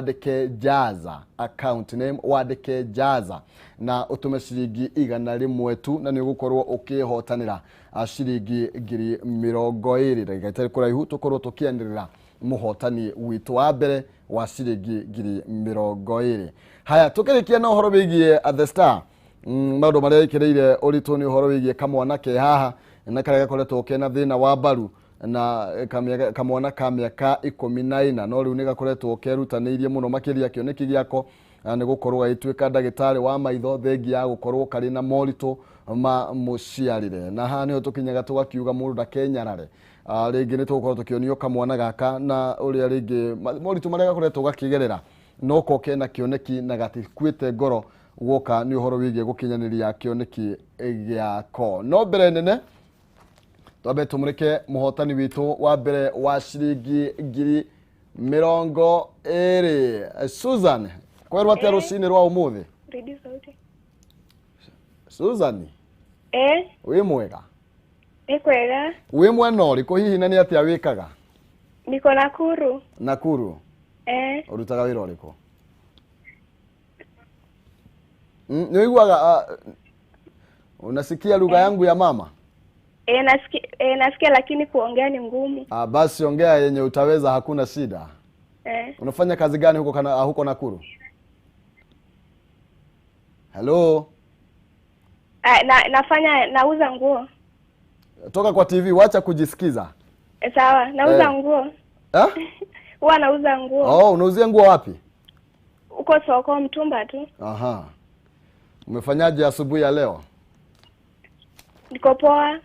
Wandĩke Jaza, account name wandĩke Jaza na ũtũme ciringi 100 tu, na nĩ ũgũkorwo ũkĩhotanĩra ciringi 20,000. Ndagĩka itarĩ kũraihu tũkorwo tũkĩanĩrĩra mũhotani witũ wa mbere wa ciringi 20,000. Haya, tũkĩrĩkia na ũhoro wĩgiĩ The Star, maũndũ marĩa ĩkĩrĩire ũritũ nĩ ũhoro wĩgiĩ kamwana ke haha na karĩa gakoretwo kena thĩna wa mbaru na kamwana ka mĩaka 14, no rĩu nĩ gakoretwo kerutanĩirie mũno makĩria kĩoneki gĩako nĩ gũkorwo gagĩtuĩka ndagĩtarĩ wa maitho, thengia ya gũkorwo karĩ na moritũ ma mũciarĩre. Na haha nĩho tũkinyaga tũgakiuga mũndũ ndakenyarare. Rĩngĩ nĩ tũgũkorwo tũkĩonio kamwana gaka na ũrĩa rĩngĩ moritũ marĩa gakoretwo gakĩgerera, no ko kena kĩoneki na gatikuĩte ngoro guoka nĩ ũhoro wĩgiĩ gũkinyanĩria kĩoneki gĩako. No mbere nene twambe tũmũrĩke mũhotani witũ wa mbere wa ciringi 20,000. Susan, kwerwo atĩa rũcinĩ rwa ũmũthĩ? Redio sauti. Susan? Eh, wĩ mwega? Nĩ kwega. Wĩ mwena ũrĩkũ hihi, na nĩ atĩa wĩkaga? Niko Nakuru. Nakuru? Eh, ũrutaga wĩra ũrĩkũ? Nĩ ũiguaga, unasikia lugha yangu ya mama? Eh, nasikia lakini kuongea ni ngumu. Ah, basi ongea yenye utaweza, hakuna shida. Eh, Unafanya kazi gani huko huko Nakuru? Hello? Ah, nafanya nauza nguo. Toka kwa TV, wacha kujisikiza. Eh, sawa, nauza nguo. Eh? Huwa nauza nguo. Oh, unauzia nguo wapi? Huko soko mtumba tu. Aha. Umefanyaje asubuhi ya leo? Niko poa.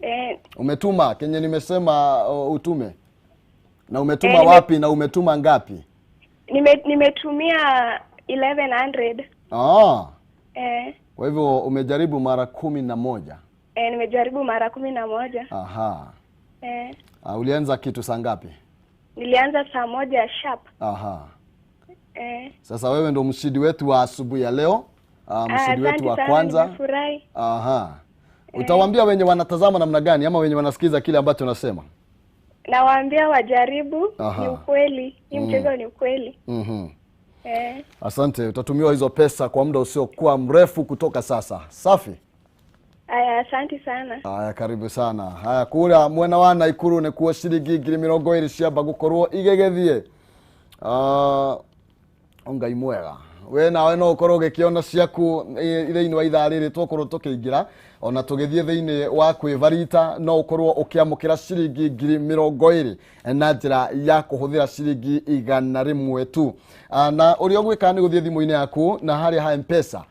Eh, Umetuma kenye nimesema utume? Na umetuma Eh, wapi na umetuma ngapi? Nimetumia 1100. Ah. Eh, Kwa hivyo umejaribu mara 11. Eh, nimejaribu mara 11. Aha. Eh, Ulianza kitu saa ngapi? Nilianza saa 1 sharp. Aha. Eh, Sasa wewe ndo mshindi wetu wa asubuhi ya leo. Mshindi wetu asante wa sana, kwanza. nimefurahi. Aha. Utawaambia wenye wanatazama namna gani ama wenye wanasikiza kile ambacho nasema? Nawaambia wajaribu. Aha. Ni ukweli. Hii mchezo ni ukweli. Eh, Asante, utatumiwa hizo pesa kwa muda usiokuwa mrefu kutoka sasa. Safi. Aya, asante sana. Haya, karibu sana. Haya, kura mwena wa Naikuru nĩkuo ciringi 20,000 ciamba gũkorwo igĩgĩthiĩ. Ngai mwega, we nawe no ũkorwo ũgĩkĩona ciaku thĩinĩ wa ithaa rĩrĩ twakorwo tũkĩingĩra, ona tũgĩthiĩ thĩinĩ wa kwĩbarita, no ũkorwo ũkĩamũkĩra ciringi 20,000 na njĩra ya kũhũthĩra ciringi 100 tu. Na ũrĩa ũgwĩka nĩ gũthiĩ thimũ-inĩ yaku na harĩa ha M-Pesa,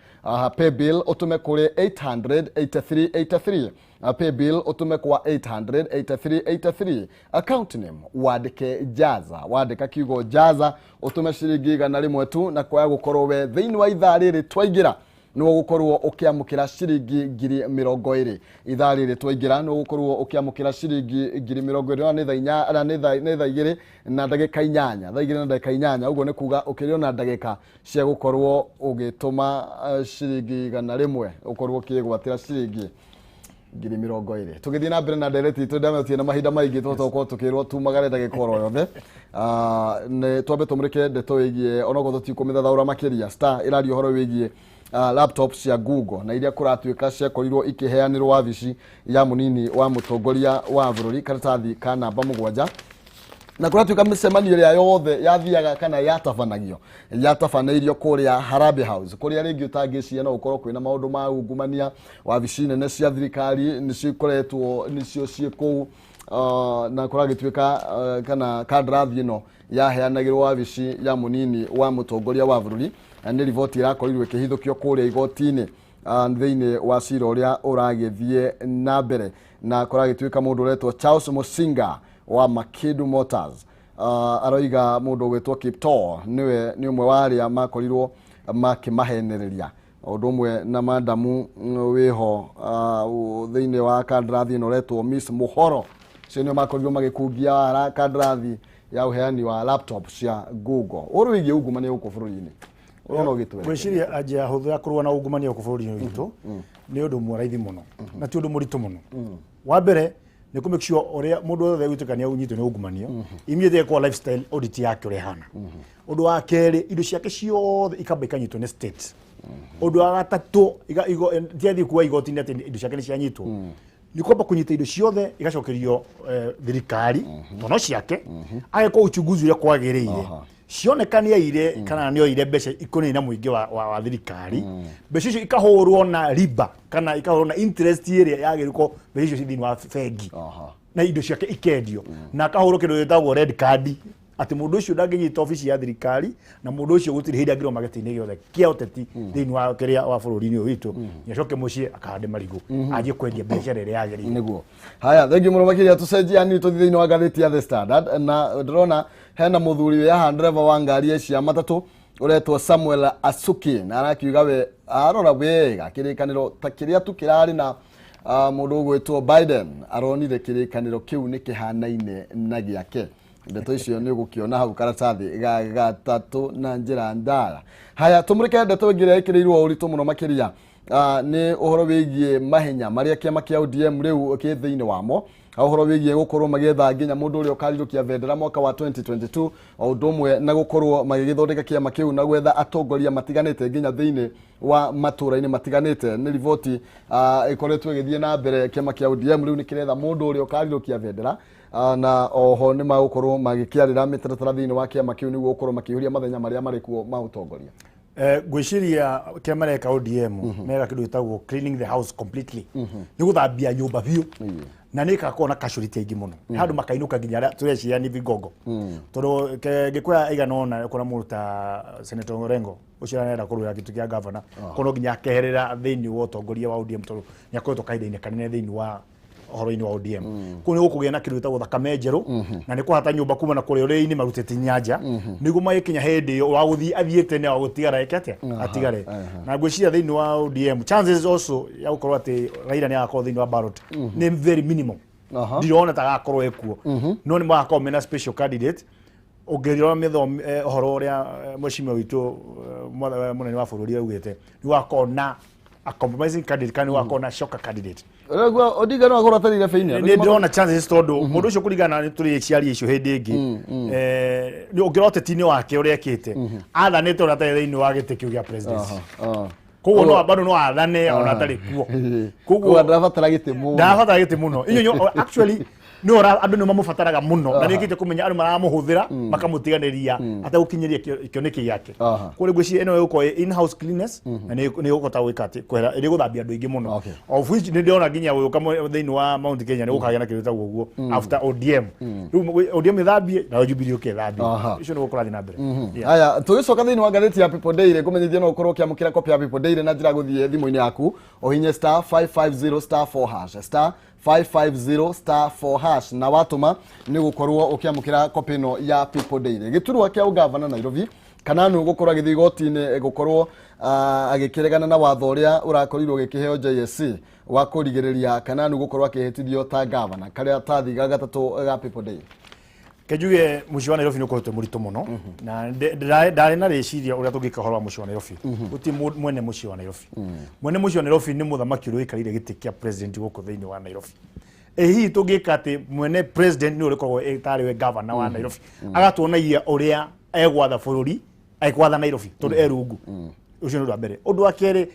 paybill ũtũme kũrĩ 88383, paybill ũtũme kwa 88383, account name wandĩke Jaza, wandĩka kiugo Jaza ũtũme ciringi 100 tu, na kwaya gũkorwo we thĩinĩ wa ithaa rĩrĩ twaingĩra nĩ ũgũkorwo ũkĩamũkĩra ciringi 20,000. Ithaa rĩrĩ twaingĩra nĩ ũgũkorwo ũkĩamũkĩra ciringi 20,000, na nĩ thaa inya, na nĩ thaa igĩrĩ na ndagĩka inyanya, thaa igĩrĩ na ndagĩka inyanya, ũguo nĩ kuga ũkĩrĩ ona ndagĩka cia gũkorwo ũgĩtũma ciringi 100 ũkorwo ũkĩgwatĩra ciringi 20,000. Tũgĩthiĩ na mbere na ndereti itũ, ndamenya na mahinda maingĩ tũhote gũkorwo tũkĩrwo tumagare ndagĩka oro yothe. Nĩ twambe tũmũrĩke ndeto ĩgiĩ, onokorwo tũtikũmĩthathaũra makĩria, Star ĩraria ũhoro wĩgiĩ laptop cia Google na iria kũratuĩka ciakorirwo ikĩheanĩrwo wabici ya mũnini wa mũtongoria wa bũrũri, karatathi ka namba 7, na kũratuĩka mĩcemanio ĩrĩa yothe yathiaga kana yatabanagio yatabanĩirio kũrĩa Harambee House, kũrĩa rĩngĩ ũtangĩciria no gũkorwo kwĩna maũndũ ma ungumania. Wabici nene cia thirikari nĩcikoretwo nĩcio ciĩ kũu, na kũragĩtuĩka kana kandarathi ĩno yaheanagĩrwo wabici ya mũnini wa mũtongoria wa bũrũri, na nĩ riboti ĩrakorirwo ĩkĩhithũkio kũrĩa igoti-inĩ, thĩinĩ wa cira ũrĩa ũragĩthiĩ na mbere, na kũragĩtuĩka mũndũ ũretwo Charles Musinga wa Makindu Motors, aroiga mũndũ ũgwĩtwo Kiptoo nĩwe nĩ ũmwe wa arĩa makorirwo makĩmahenereria, ũndũ ũmwe na madamu wĩho thĩinĩ wa kandarathi ĩno ũretwo Miss Muhoro. Acio nĩo makorirwo magĩkungia wara kandarathi ya ũheani wa laptop cia Google. Ũhoro wĩgiĩ ungumania gũkũ bũrũri-inĩ ũrona ũgĩtwĩra? Ngwĩciria njĩra hũthũ ya kũrũa na ungumania gũkũ bũrũri-inĩ witũ nĩ ũndũ ũmwe raithi mũno na ti ũndũ mũritũ mũno. Wa mbere Nĩ kũ make sure ũrĩa mũndũ wothe gwĩtĩka nĩ ũnyitwo nĩ ungumania, immediately kwa lifestyle audit yake ũrĩa ĩhana. Ũndũ wa kerĩ, indo ciake ciothe ikamba ikanyitwo nĩ state. Ũndũ wa gatatũ, tiathiĩ kuoya igoti-inĩ atĩ indo ciake nĩ cianyitwo, nĩ kwamba kũnyita indo ciothe igacokerio thirikari tondũ no ciake, agekwo uchunguzi ũrĩa kwagĩrĩire, cioneka nĩ aire kana nĩ oire mbeca ikoniĩ na mũingĩ wa thirikari, mbeca icio ikahũrwo na riba kana ikahũrwo na interest ĩrĩa yagĩrĩirwo gũkorwo mbeca icio ci thĩinĩ wa bengi, na indo ciake ikendio, na akahũrwo kĩndũ gĩtagwo red card, atĩ mũndũ ũcio ndangĩnyita obici ya thirikari, na mũndũ ũcio gũtirĩ hĩndĩ angĩrũgama gĩtĩ-inĩ gĩothe kĩa ũteti thĩinĩ wa kĩrĩa wa bũrũri-inĩ ũyũ witũ, nĩacoke mũciĩ akahande marigũ, anjie kwendia biacara ĩrĩa yagĩrĩire. Nĩguo. Haya, thengiũ mũno makĩria. Tũcenjie hanini tũthiĩ thĩinĩ wa ngathĩti ya The Standard, na ndĩrona hena mũthuri wĩ haha, ndereba wa ngari cia matatũ ũretwo Samuel Asuki, na arakiuga we arora wega kĩrĩkanĩro ta kĩrĩa tu kĩrarĩ na mũndũ ũgwĩtwo Biden, aronire kĩrĩkanĩro kĩu nĩ kĩhanaine na gĩake. Ndeto icio nĩ ũgũkĩona hau karatathi ga gatatũ na njĩra ndaya. Haya, tũmũrĩke ndeto ĩngĩ ĩrĩa ĩkĩrĩirwo ũritũ mũno makĩria, nĩ ũhoro wĩgiĩ mahenya marĩa kĩama kĩa ODM rĩu kĩ thĩinĩ wamo, ũhoro wĩgiĩ gũkorwo magĩetha nginya mũndũ ũrĩa ũkarirũkia bendera mwaka wa 2022, o ũndũ ũmwe na gũkorwo magĩgĩthondeka kĩama kĩu na gwetha atongoria matiganĩte nginya thĩinĩ wa matũra-inĩ matiganĩte. Nĩ riboti ĩkoretwo ĩgĩthiĩ na mbere. Kĩama kĩa ODM rĩu nĩ kĩretha mũndũ ũrĩa ũkarirũkia bendera, na oho nĩ magũkorwo magĩkĩarĩra mĩtaratara thĩinĩ wa kĩama kĩu nĩguo gũkorwo makĩihũria mathenya marĩa marĩ kuo ma ũtongoria. Ngwĩciria kĩrĩa mareka ODM, meka kĩndũ gĩtagwo cleaning the house completely, nĩ gũthambia nyũmba biũ, na nĩ ĩgakorwo na casualty aingĩ mũno handũ makainũka nginya arĩa tũreciria nĩ vigogo, tondũ ngĩkwĩra aigana ũna ũkona mũndũ ta Senator Orengo ũcio arenda kũrũĩra gĩtĩ kĩa governor, kono nginya akeherera thĩinĩ wa ũtongoria wa ODM, tondũ nĩ akoretwo kahinda-inĩ kanene thĩinĩ wa ũhoro-inĩ wa ODM. Kũu nĩ gũkũgĩa na kĩndũ gĩtagwo thakame njerũ, na nĩ kũhata nyũmba kuma na kũrĩa ũrĩrĩ-inĩ marutĩte nyanja, nĩguo magĩkinya hĩndĩ ĩyo wa gũthiĩ athiĩte na wa gũtigara eke atĩa, atigare. Na ngwĩciria thĩinĩ wa ODM chances also ya gũkorwo atĩ Raila nĩ agakorwo thĩinĩ wa ballot nĩ very minimum. Ndirona ta agakorwo ekuo, no nĩ magakorwo mena special candidate. Ũngĩrora mĩthomo ũhoro ũrĩa mheshimiwa witũ mũnene wa bũrũri augĩte, nĩ wakorwo na a compromising candidate kana nĩ wakorwo na shocker candidate. Ũraigua Odinga no akorwo atarĩ irebe-inĩ? Nĩ ndĩrona chances, tondũ mũndũ ũcio kũringana na nĩ tũrĩ ciaria icio hĩndĩ ĩngĩ, nĩ ũngĩrora ũteti-inĩ wake ũrĩa ekĩte, athanĩte ona atarĩ thĩinĩ wa gĩtĩ kĩu gĩa presidency. Koguo no bado no athane ona atarĩ kuo. Koguo ndarabatara gĩtĩ mũno. Ndarabatara gĩtĩ mũno. Inyuĩ actually nĩ ora andũ nĩ mamũbataraga mũno, na nĩ kũmenya andũ maramũhũthĩra makamũtiganĩria ategũkinyĩria kĩoneki gĩake. Kũrĩ ngwĩciria ĩno ĩgũkorwo in house cleanness, na nĩ ĩgũkota gwĩka atĩ kwehera ĩrĩ gũthambia andũ aingĩ mũno, of which nĩ ndĩrona nginya gũka thĩinĩ wa Mount Kenya nĩ gũkagĩa na kĩndũ gĩtagwo ũguo after ODM. Rĩu ODM ĩthambie nayo Jubilee yũke ĩthambie, icio nĩ gũkũrathiĩ na mbere. Haya, tũgĩcoka thĩinĩ wa ngathĩti ya People Daily, ngũmenyithie no ũkorwo ũkĩamũkĩra copy ya People Daily na njĩra ya gũthiĩ thimũ-inĩ yaku ũhinye *550*4#, *550*4#, na watũma nĩ gũkorwo ũkĩamũkĩra copy ĩno ya People Daily. Gĩturwa kĩa ũgavana Nairobi, Kananu gũkorwo agĩthiĩ igoti-inĩ gũkorwo agĩkĩregana na watho ũrĩa ũrakorirwo ũgĩkĩheo JSC wa kũrigĩrĩria Kananu gũkorwo akĩhĩtithio ta gavana. Karatathi ga gatatũ ga People Daily. Kenjuge mũciĩ wa Nairobi nĩ ũkoretwo mũritũ mũno, na ndarĩ na rĩciria ũrĩa tũngĩka ũhoro wa mũciĩ wa Nairobi. Gũtirĩ mwene mũciĩ wa Nairobi. Mwene mũciĩ wa Nairobi nĩ mũthamaki ũrĩa ũikarĩire gĩtĩ kĩa president gũkũ thĩinĩ wa Nairobi. Ĩ hihi tũngĩka atĩ mwene president nĩ ũrĩkoragwo tarĩ we governor wa Nairobi, agatuonagia ũrĩa egwatha bũrũri, egwatha Nairobi, tondũ e rungu ũcio? Nĩ ũndũ wa mbere. Ũndũ wa kerĩ,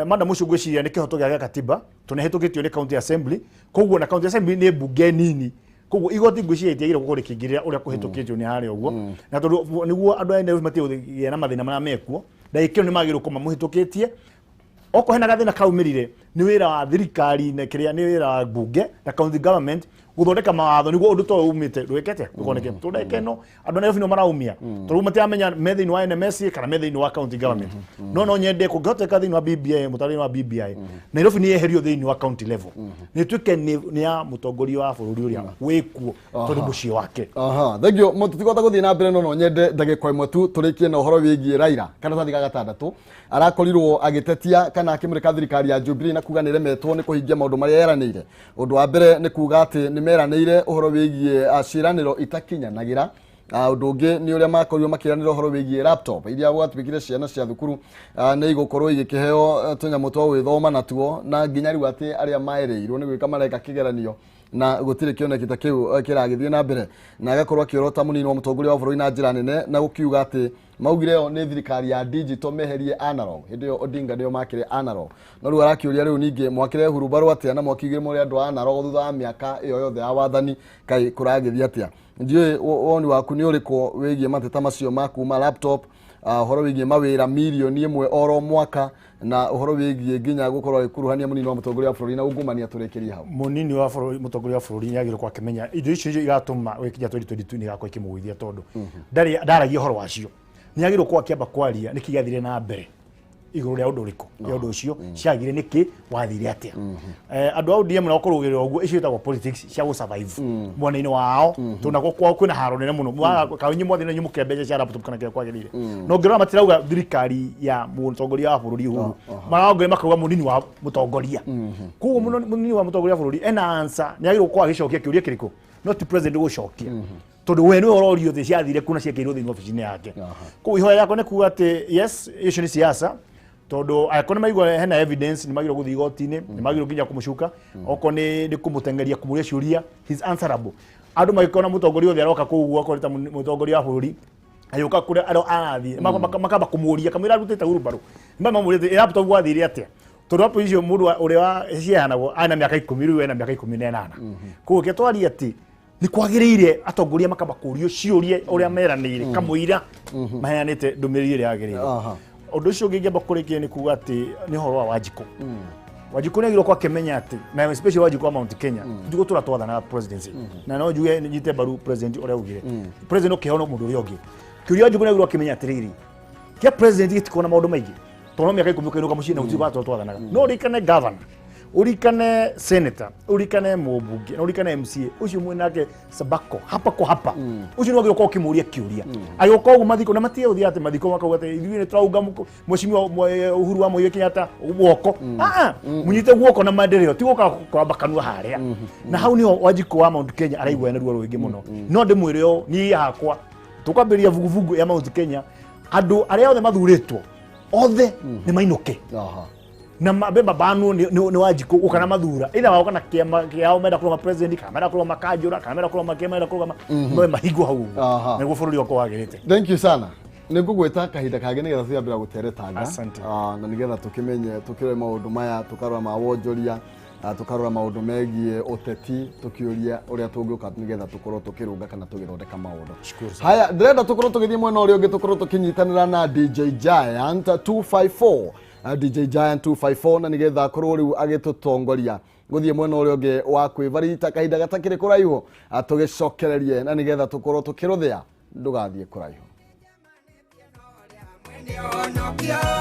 madam ũcio ngwĩciria nĩ kĩhoto gĩa katiba, tondũ nĩ ahĩtũkĩtio nĩ county assembly. Koguo na county assembly nĩ mbunge nini, koguo igoti ngwĩciria itiagĩrĩire gũkorwo rĩkĩingĩrĩra ũrĩa kũhĩtũkĩtio nĩ harĩa ũguo, na tondũ nĩguo andũ a Nairobi matige kũgĩa na mathĩna marĩa mekuo ndagĩka ĩyo, nĩ magĩrĩirwo gũkorwo mamũhĩtũkĩtie. Okorwo hena gathĩna kaumĩrire, nĩ wĩra wa thirikari na kĩrĩa nĩ wĩra wa mbunge na county government gũthondeka mawatho nĩguo ũndũ ta ũyũ umĩte ndwĩkete ndũkoneke, tondũ ndagĩka ĩno andũ a Nairobi nĩo maraumia, tondũ matiramenya me thĩinĩ wa NMS kana me thĩinĩ wa county government. No nyende kũngĩhoteka thĩinĩ wa BBI, mũtaratara wa BBI, Nairobi nĩ yeherio thĩinĩ wa county level, nĩ ĩtuĩke nĩ ya mũtongoria wa bũrũri ũrĩa wĩkuo, tondũ mũciĩ wake. Aha, thank you. Tũtikũhota gũthiĩ na mbere, no nyende ndagĩka ĩmwe tu tũrĩkie na ũhoro wĩgiĩ Raila. Karatathi ga gatandatũ, arakorirwo agĩtetia kana akĩmũrĩka thirikari ya Jubilee na kuga nĩ ĩremetwo nĩ kũhingia maũndũ marĩa yeranĩire. Ũndũ wa mbere nĩ kuga atĩ nĩ meranĩire ũhoro wĩgiĩ ciĩranĩro itakinyanagĩra. Ũndũ ũngĩ nĩ ũrĩa makorirwo makĩranĩra ũhoro wĩgiĩ laptop iria gwatuĩkire ciana cia thukuru nĩ igũkorwo igĩkĩheo tũnyamũ twa gwĩthoma natuo, na nginya rĩu atĩ arĩa maerĩirwo nĩ gwĩka mareka kĩgeranio na gũtirĩ kĩoneki ta kĩu kĩragĩthiĩ na mbere, na agakorwo akĩorota mũnini wa mũtongoria wa bũrũri na njĩra nene na gũkiuga atĩ maugire ĩyo nĩ thirikari ya digital, meherie analog. Hĩndĩ ĩyo Odinga nĩo makĩrĩ analog, no rĩu arakĩũria rĩu ningĩ mwakĩre hurumbarũ atĩa na mwakiugire mũrĩ andũ a analog thutha wa mĩaka ĩyo yothe ya wathani, kaĩ kũragĩthiĩ atĩa? Ndiũĩ woni waku nĩ ũrĩkũ wĩgiĩ mateta macio ma kuma laptop, ũhoro wĩgiĩ mawĩra 1 million oro mwaka, na ũhoro wĩgiĩ nginya gũkorwo agĩkuruhania mũnini wa mũtongoria wa bũrũri na ungumania. Tũrĩkĩrie hau. Munini wa bũrũri, mũtongoria wa bũrũri nĩ agĩrĩirwo akĩmenya indo icio igatũma gũgĩkinya 2022 nĩ igakorwo ikĩmũgũithia, tondũ ndarĩ ndaragia ũhoro wacio. Nĩ agĩrĩirwo gũkorwo akĩamba kwaria nĩkĩ gĩathire na mbere igũrũ rĩa ũndũ ũrĩkũ rĩa ũndũ ũcio ciagire, nĩkĩ wathire atĩa. Andũ a ODM nao kũrũgĩrĩra ũguo, icio ĩtagwo politics cia gũ survive mwena-inĩ wao, tondũ nakuo kwao kwĩna haro nene mũno. Kaĩ inyuĩ mwathiĩ na inyuĩ mũkĩoya mbeca cia laptop kana kĩrĩa kwagĩrĩire, no ngĩrora matirauga thirikari ya mũtongoria wa bũrũri Uhuru, maraongerera makauga mũnini wa mũtongoria. Koguo mũnini wa mũtongoria wa bũrũri ena answer, nĩ agĩrĩirwo gũkorwo agĩcokia kĩũria kĩrĩkũ, no ti president gũcokia, tondũ we nĩwe ũrorio thĩ ciathire kuna ciekĩirwo thĩinĩ obici-inĩ yake. Koguo ihoya rĩakwa nĩ kuga atĩ yes, icio nĩ siasa, tondũ angĩkorwo nĩ maigua hena evidence, nĩ magĩrĩirwo gũthiĩ igoti-inĩ, nĩ magĩrĩirwo nginya kũmũcuka, okorwo nĩ kũmũteng'eria kũmũria ciũria, he's answerable. Andũ magĩkorwo na mũtongoria othe aroka kũu ũguo, akorwo nĩ ta mũtongoria wa bũrũri agĩũka kũrĩa arathiĩ, makamba kũmũria kamũira arutĩte hurumbarũ, mamũrĩte laptop gwathire atĩa, tondũ hapo icio mũndũ ũrĩa ciheanagwo arĩ na mĩaka 10, rĩu ena mĩaka 18. Koguo ke twarie atĩ nĩ kwagĩrĩire atongoria makamba kũrio ciũria ũrĩa meranĩire kamũira maheanĩte ndũmĩrĩri ĩrĩa yagĩrĩire. Ũndũ ũcio ũngĩ ingĩamba kũrĩkia nĩ kuga atĩ nĩ ũhoro wa Wanjikũ. Wanjikũ nĩ agĩrĩirwo akĩmenya atĩ, na especially Wanjikũ wa Mount Kenya, tũtigũtũra twathanaga presidency, na no njuge nyite mbaru president ũrĩa augire president ũkĩheo no mũndũ ũrĩa ũngĩ. Kĩũria, Wanjikũ nĩ agĩrĩirwo akĩmenya atĩrĩrĩ, kĩa president gĩtikorwo na maũndũ maingĩ, tondũ no mĩaka 10 ũkainũka mũciĩ na gũtirĩ watũra twathanaga. No ũririkane governor, ũririkane senator, ũririkane mũmbunge, na ũririkane MCA ũcio mwĩ nake Sabako hapa kwa hapa, ũcio nĩ wagĩrĩirwo gũkorwo ũkĩmũria kĩũria agĩũka ũguo mathiko, na matige gũthiĩ atĩ mathiko makauga atĩ ithuĩ nĩ tũrauga mheshimiwa Uhuru wa Muigai Kenyatta guoko. Ah, mũnyite guoko na maendeleo, ti gũka kwamba kanua harĩa. Na hau nĩho Wanjikũ wa Mount Kenya araigua ena ruo rũingĩ mũno. No ndĩmwĩre ũũ, niĩ hakwa tũkwambĩrĩria vuguvugu ya Mount Kenya, andũ arĩa othe mathurĩtwo othe nĩ mainũke na mambe mabanwo nĩ Wanjikũ gũka na mathura either wao kana kĩama kĩao menda kũrũgama president, kana menda kũrũgama kanjũra, kana menda kũrũgama kĩa menda kũrũgama mabe mahingwo hau ũguo nĩguo bũrũri wakwa wagĩrĩte. Thank you sana. Nĩ ngũgwĩta kahinda kangĩ nĩgetha tũyambĩra gũteretanga. Asante. Na nĩgetha tũkĩmenye, tũkĩrore maũndũ maya, tũkarora ma wonjoria, tũkarora maũndũ megiĩ ũteti, tũkĩũria ũrĩa tũngĩũka nĩgetha tũkorwo tũkĩrũnga kana tũgĩthondeka maũndũ. Shukuru sana. Haya, ndĩrenda tũkorwo tũgĩthiĩ mwena ũrĩa ũngĩ, tũkorwo tũkĩnyitanĩra na DJ Giant 254, DJ Giant 254, na nĩgetha akorwo rĩu agĩtũtongoria gũthiĩ mwena ũrĩa ũngĩ wa kwĩbarita kahinda gatakĩrĩ kũraihu, tũgĩcokererie na nĩgetha tũkorwo tũkĩrũthĩa. Ndũgathiĩ kũraihu. Honokio.